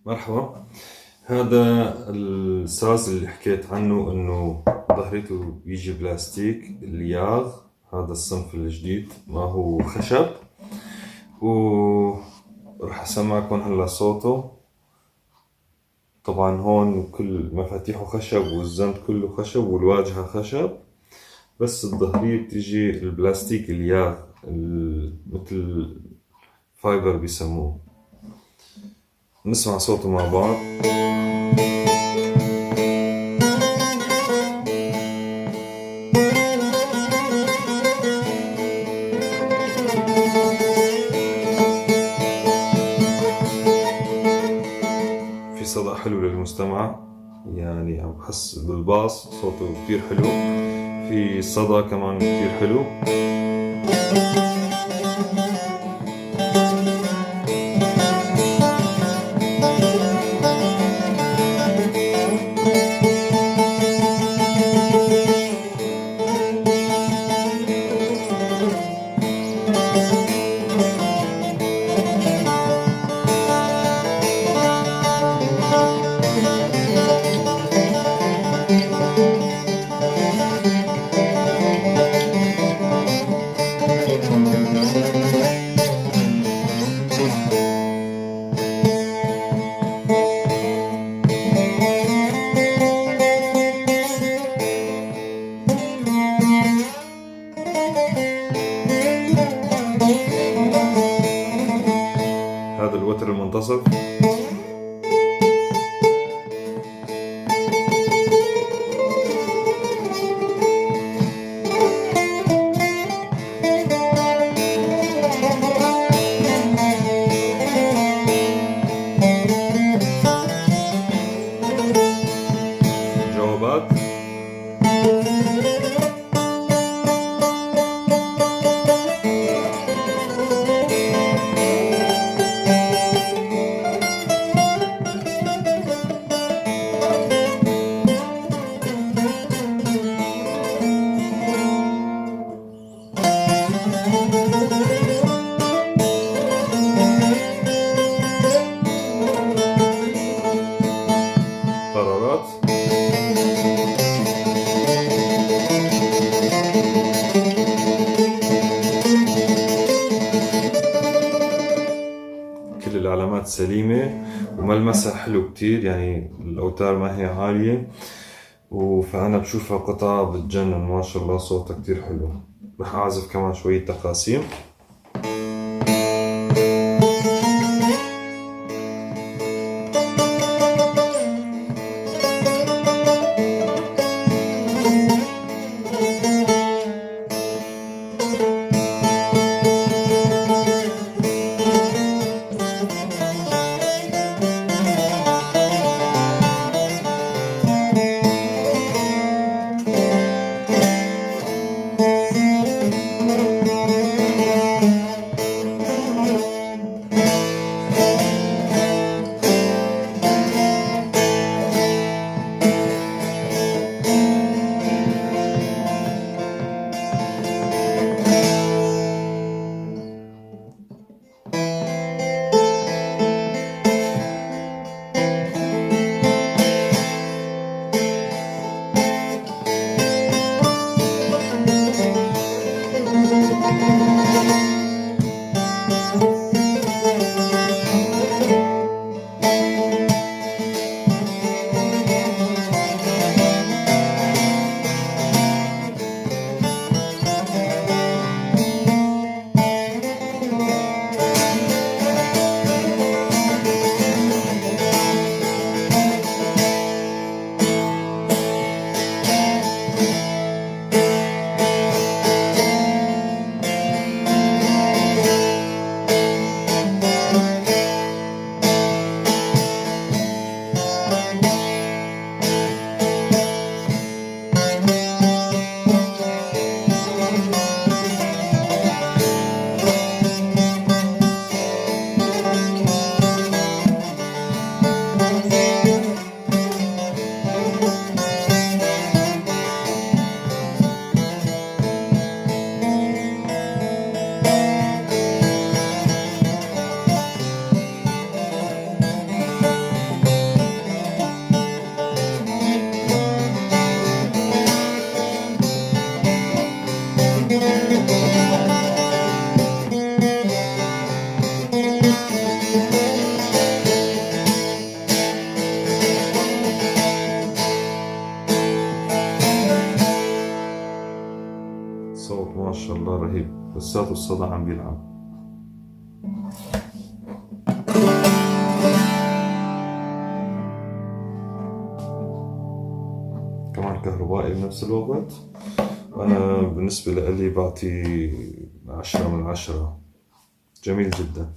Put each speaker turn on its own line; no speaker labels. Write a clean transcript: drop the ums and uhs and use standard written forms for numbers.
مرحبا. هذا الساز اللي حكيت عنه انه ظهرته بيجي بلاستيك الياغ، هذا الصنف الجديد ما هو خشب. ورح اسمعكم هلا صوته. طبعا هون كل مفاتيحه خشب والزند كله خشب والواجهة خشب، بس الظهرية بتيجي البلاستيك الياغ مثل fiber بيسموه. نسمع صوته مع بعض. في صدى حلو للمستمع، يعني عم بحس بال bass صوته كتير حلو، في صدى كمان كتير حلو. هذا الوتر المنتصف. جوابات. قرارات. كل العلامات سليمة وملمسها حلو كتير، يعني الأوتار ما هي عالية، فأنا بشوفها قطعة بتجنن ما شاء الله، صوتها كتير حلو. رح أعزف كمان شوية تقاسيم. الصوت ما شاء الله رهيب، لساته الصدى عم بيلعب. كمان كهربائي بنفس الوقت. أنا بالنسبة لإلي بعطي 10 من 10، جميل جدا.